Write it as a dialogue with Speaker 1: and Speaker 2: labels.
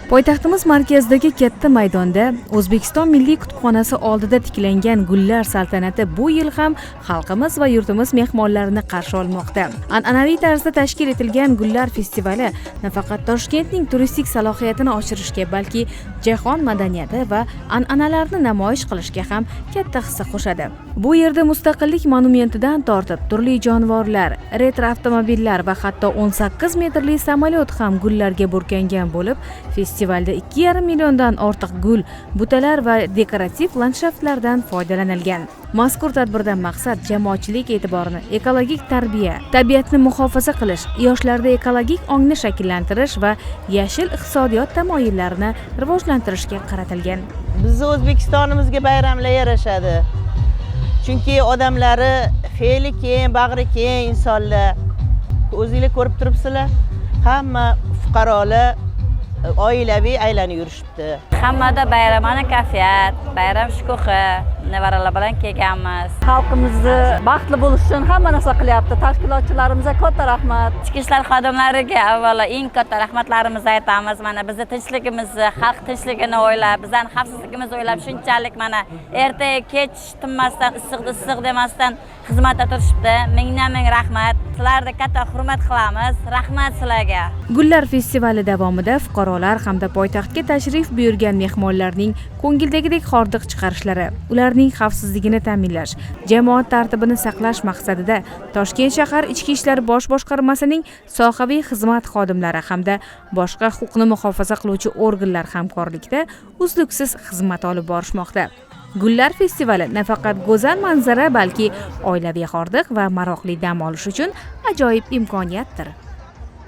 Speaker 1: Poytaxtimiz markazidagi katta maydonda, O'zbekiston Milliy kutubxonasi oldida tiklangan gullar saltanati bu yil ham xalqimiz va yurtimiz mehmonlarini qarshi olmoqda. An'anaviy tarzda tashkil etilgan gullar festivali nafaqat Toshkentning turistik salohiyatini oshirishga, balki jahon madaniyati va an'analarini namoyish qilishga ham katta hissa qo'shadi. Bu yerda Mustaqillik monumentidan tortib turli jonivorlar, retro avtomobillar va hatto 18 metrli samolyot ham gullarga burkangan bo'lib, festivalda 2,5 milliondan ortiq gul, butalar va dekorativ landshaftlardan foydalanilgan. Mazkur tadbirdan maqsad jamoatchilik e'tiborini ekologik tarbiya, tabiatni muhofaza qilish, yoshlarda ekologik ongni shakllantirish va yashil iqtisodiyot tamoyillarini rivojlantirishga qaratilgan.
Speaker 2: Bizni O'zbekistonimizga bayramlar yarashadi. Chunki odamlari fe'li keng, bag'ri keng insonlar. O'zinglar ko'rib turibsizlar, hamma fuqarolar oilaviy aylanib yurishibdi.
Speaker 3: Hammada bayramona kayfiyat, bayram shukuhi, nevaralar bilan kelganmiz.
Speaker 4: Xalqimizni baxtli bo'lishi uchun hamma narsa qilyapti. Tashkilotchilarimizga katta rahmat.
Speaker 3: Ichki ishlar xodimlariga avvalo eng katta rahmatlarimizni aytamiz. Mana bizni tinchligimizni, xalq tinchligini o'ylab, bizani xavfsizligimizni o'ylab shunchalik mana erta kech tinmasdan, issiqda issiq demasdan xizmatda turishibdi. Mingdan ming rahmat. Sizlarni katta hurmat qilamiz. Rahmat sizlarga.
Speaker 1: Gullar festivali davomida fuqarolar hamda poytaxtga tashrif buyurgan mehmonlarning ko'ngildagidek hordiq chiqarishlari, ularning xavfsizligini ta'minlash, jamoat tartibini saqlash maqsadida Toshkent shahar Ichki ishlar bosh boshqarmasining sohaviy xizmat xodimlari hamda boshqa huquqni muhofaza qiluvchi organlar hamkorlikda uzluksiz xizmat olib borishmoqda. Gullar festivali nafaqat go'zal manzara, balki oilaviy hordiq va maroqli dam olish uchun ajoyib imkoniyatdir.